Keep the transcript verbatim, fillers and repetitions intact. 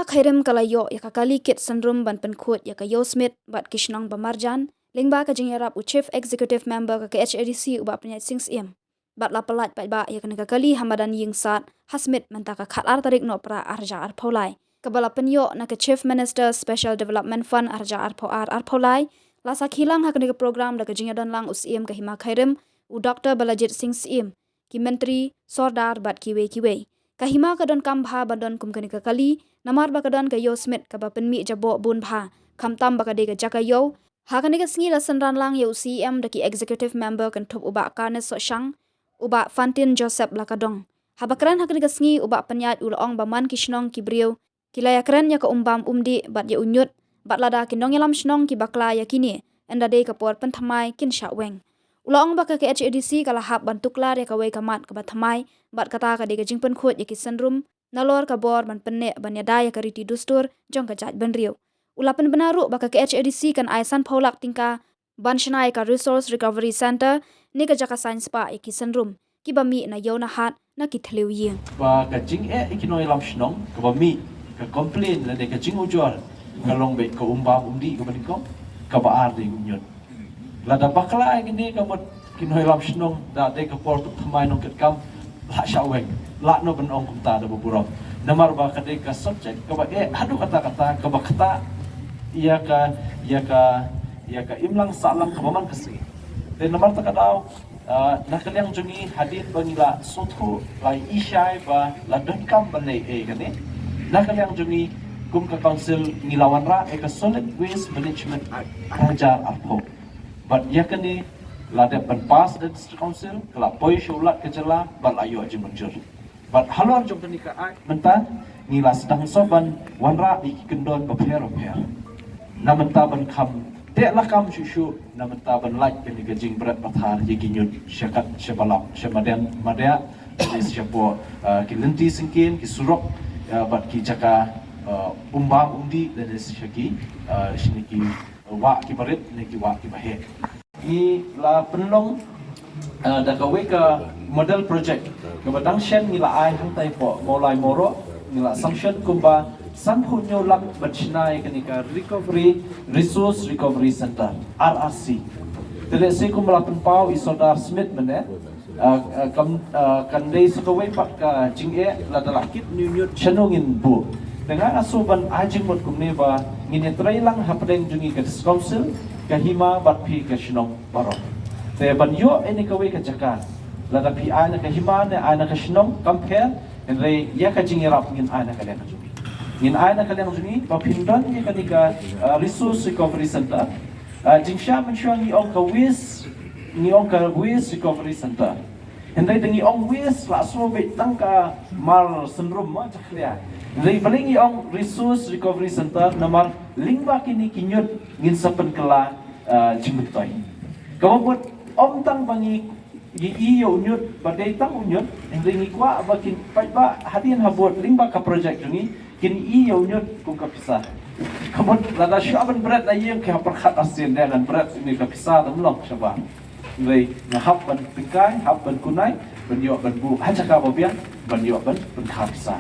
Khyrim ka la ïoh ïa ka kali kit synrum ban pynkhuid ïa ka Ïew Smit bad ki shnong ba marjan, lyngba ka jingïarap u Chief Executive Member ka KHADC u Bah Pynïaid Sing Syiem. Bad la pyllait paidbah ïa kane ka kali ha madan Ïing Sad ha Smit mynta ka khatar tarik Nohprah arhajar arphew lai, kaba la pynïoh na ka Chief Minister Special Development Fund arhajar arphew ar arphew lai. La sakhi lang ha kane ka program da ka jingïadon lang u Syiem ka Hima Khyrim, u Doctor Balajied Sing Syiem, ki myntri, sordar bad kiwei kiwei. Ka hima ka donkam bha ban don kum kane ka kali, namar ba ka don ka Ïew Smit kaba pynmih jaboh bun bha, khamtam ba ka dei ka jaka ïew. Ha kane ka sngi la synran lang ïa u Syiem da ki Executive Member kynthup u Bah Carnes Sohshang, u Bah Fantin Joseph Lakadong. Haba kren ha kane ka sngi, u Bah Pynïaid u la ong ba man ki shnong ki briew ki la ïakren ïa ka umbam umdih bad ïa u ñiut, bad lada ki nongïalam shnong ki bakla ïa kine, ynda dei ka por pynthymmai kin shah weng. U la ong ba ka KHADC ka la hap ban tuklar ïa kawei ka mat kaba thymmai, bad kata ka dei ka jingpynkhuid ïa ki synrum, nalor ka bor ban pynneh ban ïada ïa ka riti dustur jong ka jaitbynriew. U la pynbna ruh ba ka KHADC kan ai sanphew lak tyngka ban shna ïa ka Resource Recovery Centre, ne ka jaka saiñ spah ïa ki synrum kiba mih na ïew na hat na ki thliew ïing. Ba ka jingeh ïa ki nongïalam shnong kaba mih, ka complain lane ka jingujor ka long beit ka umbam umdih kaba nyngkong, kaba ar dei u ñiut. Lada bakla ïa kine ka mut ki nongïalam shnong, da dei ka por pynthymmai nongkitkam, lah shah weng, lah noh ban ong kumta da ba burom. Namar ba ka dei ka subject kaba eh haduh katta katta, kaba ktah ïa ka, ïa ka, ïa ka imlang sahlang kaba man ka sngi. Te namar kata ka daw, ah, na ka liang jong ngi, hadien ba ngi la sngewthuh, la ïohi shai ba la donkam ban leh ei kane, na ka liang jong ngi kum ka council ngi la wanrah ïa ka Solid Waste Management Act arhajar arphew. Bad ïa kane la dep ban pass da District Council, ka la poi sha u Lat ka jylla bad la ïoh jingmynjur. Bad halor jong kane ka act mynta ngi la sdang shuh ban wanrah ïa ki kyndon bapher bapher. Na mynta ban kham teh lakam shuh shuh, na mynta ban lait kane ka jingbret pathar ïa ki ñiut sha kat sha Balang, sha Madiang, Madiang, lane shapoh, ah, ki lynti syngkien, ki surok, ah, bad ki jaka, ah, umbam umdih, lane sha ki, ah, shane ki wah kiba rit ne ki wah kiba heh. Ngi la pynlong, eh, da kawei ka model project kaba dang shen ngi la ai hangtai hapoh Mawlai Mawroh, ngi la sanction kumba sanphew hynñiew lak ban shna ïa kane ka Recovery, Resource Recovery Centre, R R C. Te lehse kumba la pynpaw i Sordar Smit mynne, ah, ah, kam, ah, kan dei sa kawei pat ka jingeh, lada la kit une u ñiut shano ngin buh. Te nga nga shu ban ai jingmut kumne ba ngin ïatrei lang hapdeng jong ngi ka District Council, ka hima bad phi ka shnong baroh. Te ban ïoh ïa kane kawei ka jaka, lada phi ai na ka hima ne ai na ka shnong kam pher, hynrei ïa ka jingïarap ngin ai na ka liang jong ngi. Ngin ai na ka liang jong ngi ba phin don ïa kane ka, ah, Resource Recovery Centre. Ah, jingshisha mynshuwa ngi ong ka waste, ngi ong ka Waste Recovery Centre. Hynrei da ngi ong waste la shu beit tang ka mar synrum ma jakhlia. Hynrei balei ngi ong Resource Recovery Centre, namar lyngba kine ki ñiut ngin sa pynkylla, ah, jingmyntoi. Kaba mut ym tang ba ngi, ngi ïoh u ñiut ba dei tang u ñiut, hynrei ngi kwah ba kin paidbah hadien habud lyngba ka project jong ngi kin ïoh u ñiut kum ka pisa. Ka mut lada shu ban bret na ïing ki hap pyrkhat arsien, dei ngan bret ïa ka pisa da mlong shabar. Hynrei nga hap ban tyngkai, hap ban kunai ban ïoh ban buh ha jaka ba biang ban ïoh ban pynkha pisa.